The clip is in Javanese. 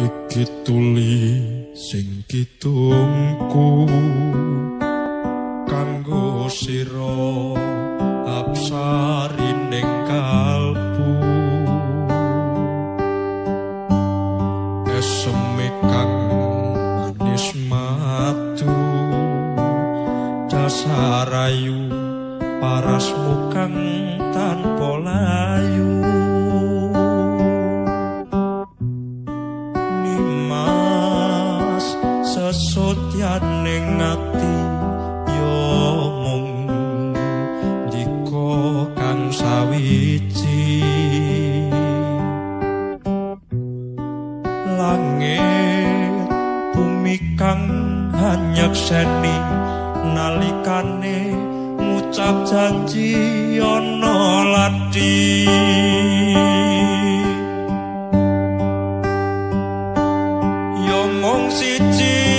Iki tuli sing kidungku kanggo sira apsarining kalbu, eseme kang manis madu dasar ayu parasmu kang tanpa layu. Nimas sesotyaning ati ya mung ndika kang sawiji, langit bumi kang hanyekseni nalikane ngucap janji ana lathi. Ya mung siji